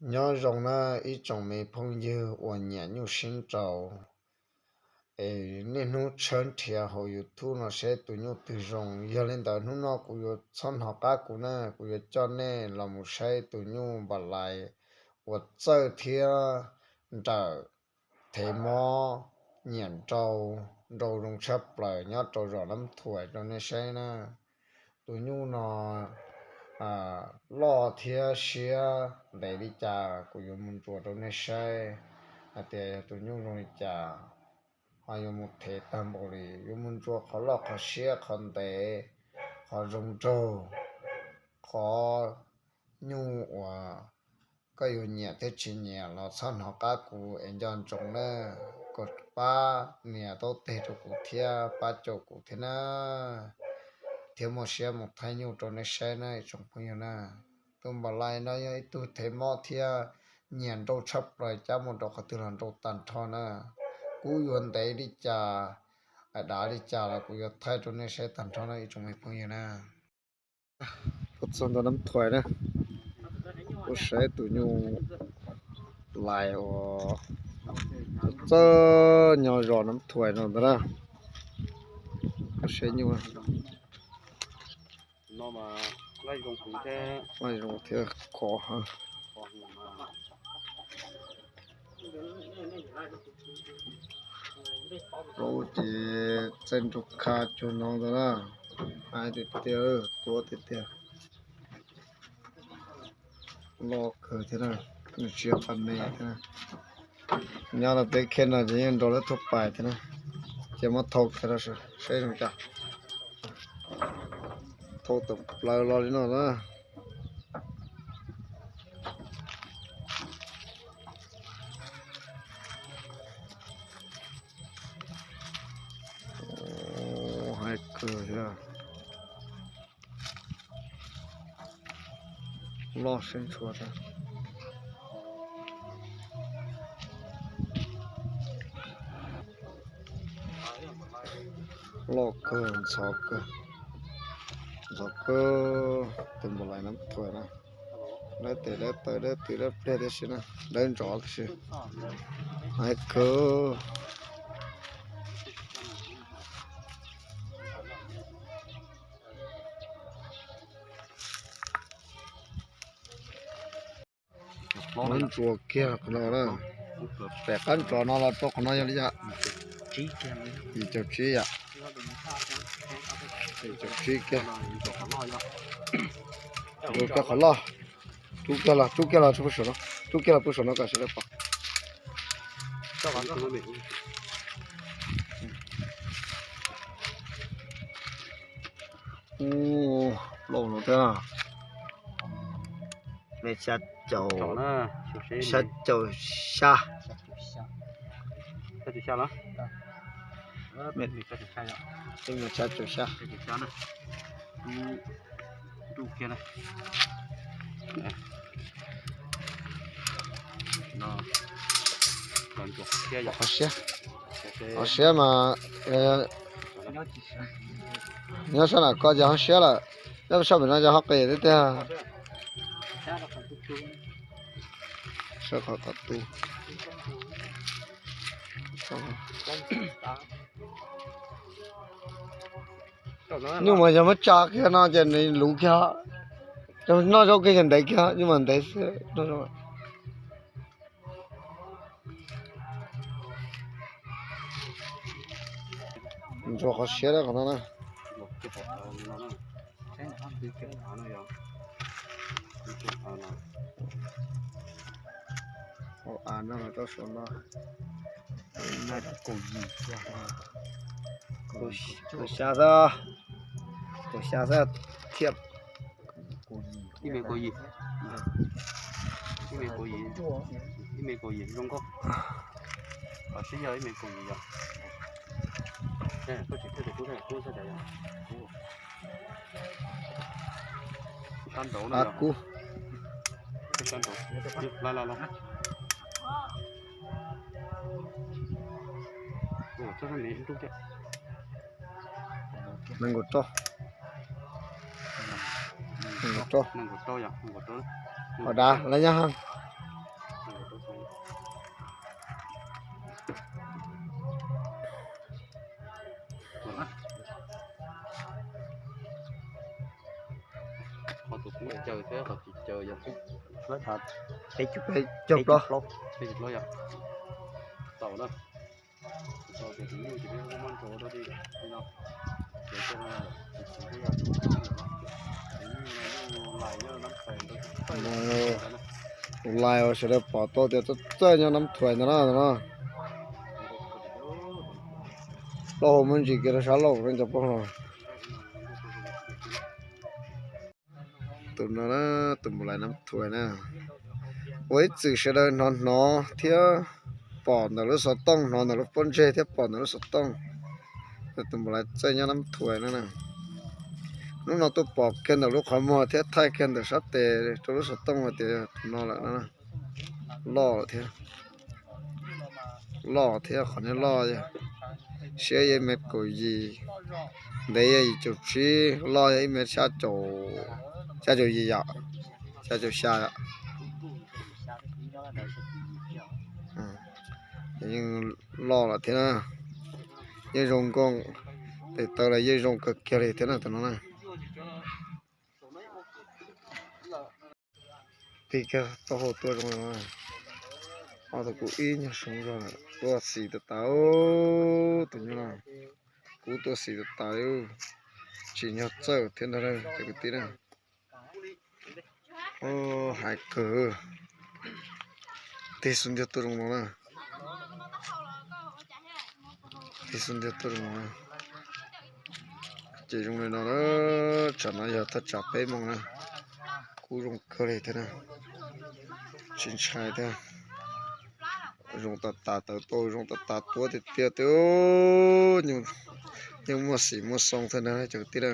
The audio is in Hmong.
Nyob zoo na ib tsoom me phooj ywg uas nyiam nyuj siab nraus, es niaj hnub tshawb nrhiav hauv YouTube no saib tus nyuj twg zoo. Yog li ntawd hnub no kuv yuav txhob hnov qab kuv na, kuv yuav coj nej los mus saib tus nyuj npam lais uas txawj thiab nrawm, thev mob, nyiam nrau, nrau zoo tshaj plaws nyob rau zos Nab Thuam rau nej saib na. Tus nyuj no loj thiab siab ntev li cas kuv yuav mus ntsuas rau nej saib hais tias yog tus nyuj zoo li cas. Ho yuav mus thev tag npaum li, yuav mus ntsuas qhov loj qhov siab qhov ntev, qhov zoo nraug, qhov nyuj uas koj yuav nyiam thiab tsis nyiam los txhob hnov qab kuv es nco ntsoov na, kom pab nias taub teg rau kuv thiab pab caum kuv thiab na, thiab muaj siab mus thaij nyuj rau nej saib na ib tsoom phooj ywg na. Tus npam lais no yog ib tug thev mob thiab nyiam nrau tshaj plaws, cab mus rau qhov twg los nrau tag nrho na. Kub yuav ntev li cas, dav li cas los kuv yuav thaij rau nej saib tag nrho na ib tsoom me phooj ywg na. Tuaj txog ntawm Nab Thuam na, kuv saib tus nyuj lais uas txawj nyob zos Nab Thuam no ntag na. Kuv saib nyuj zoo thiab khov. Plaub ces txaij nraug kha cuag no ntag na. Hais tiag tiag, tuab tiag tiag. Loj kawg thiab na, nws tsis yog qhov me thiab na. Nyob rau teb khej no ces yeej nrau lawv thuaj pais thiab na. Ces muab thau kiag los saib zoo cas. Thau tawm plaws los li no na. Hais kawg thiab. Loj sab ntshua thiab. Loj kawg, ntxhov kawg, ntxhov kawg. Tus npam lais Nab Thuam na, dawb tes dawb taw dawb tis dawb pliag tib si na, dawb ntsos tib si. Hais kawg. Qhov no ntsuas kiag qhov no na. Pem qab ntsos no los rau qhov no yog li cas? Yim caum tsib yom. Yim caum tsib kiag. Rau kiag qhov loj. Rub kiag los, rub kiag los pub saum no, rub kiag los pub saum no kom sawv daws pom. Loj no thiab. Xya caum, xya caum xya. Xya caum xya. Qhov siab, qhov siab mas nyob sab nram ko ces ho siab lawm, nyob sab pem no ces ho qis tiag tiag. Sab qhov qhov tu. Nyuj mas yog muab tsa kiag no ces nws luv kiag, yog noj zaub kiag ces ntev kiag, nyuj mas ntev xwb. Ntsuas qhov siab qhov no na. Hauv av no los rau saum no. Kaum xya xwb, kaum xya xwb thiab. Ib me kaum yim, ib me kaum yim, ib me kaum yim zoo nkauj. Qhov siab yog ib me kaum yim yom. Koj tsis thiaj tus kub thiab, kub xwb cas yog. Sab nraud no yog. Sab nraud. Los los los. Nees nkaum rau. Nees nkaum rau. Hos dav lawv nyob heej. Peb caug plaub. Tus lais uas sawv daws pom tau tias txawj txawj nyob Nab Thuais ntawd na, tus no. Plaub hau muaj ntsis kiag rau sab laug rau cov plaub hau. Tus no na, tus npum lais Nab Thuais na. Ua ib txwm sawv daws hnov hnov thiab pom ntawm lub xov tooj, hnov ntawm lub pob ntseg thiab pom ntawm lub xov tooj. Tus npum lais txawj nyob Nab Thuais na. Hnub no tuaj pom kiag ntawm lub qhov muag thiab thaij kiag ntawm sab tes rau lub xov tooj hais tias tus no lawm na. Loj lawm thiab. Loj thiab, qhov no loj yog siab yog ib mev kaum yim, ntev yog yim caum tsib, loj yog ib mev xya caum yim yom, xya caum xya yom. Yeej loj lawm thiab na. Yeej zoo nkauj, tes taw los yeej zoo kawg kiag li thiab na tus no na. Tig kiag taub hau tuaj zoo no. Ob tug kuj ib nyuag soo zog, tuaj xis tas tas tus nyuj no. Kuj tuaj xis tas tas, tsim nyog txawj thiab ntag cov kwv tij na. Hais kawg. Tig xub ntiag tuaj zoo no na. Tig xub ntiag tuaj zoo no na. Ces zoo li no na, tsam no yog thaj tsam peb moos na. Kuj zoo kawg li thiab na. Tsis ntshai thiab. Zoo tas tas, tawv tau zoo tas tas tuab tiag tiag tiag. Yeej muaj xim muaj xoo thiab na cov kwv tij na.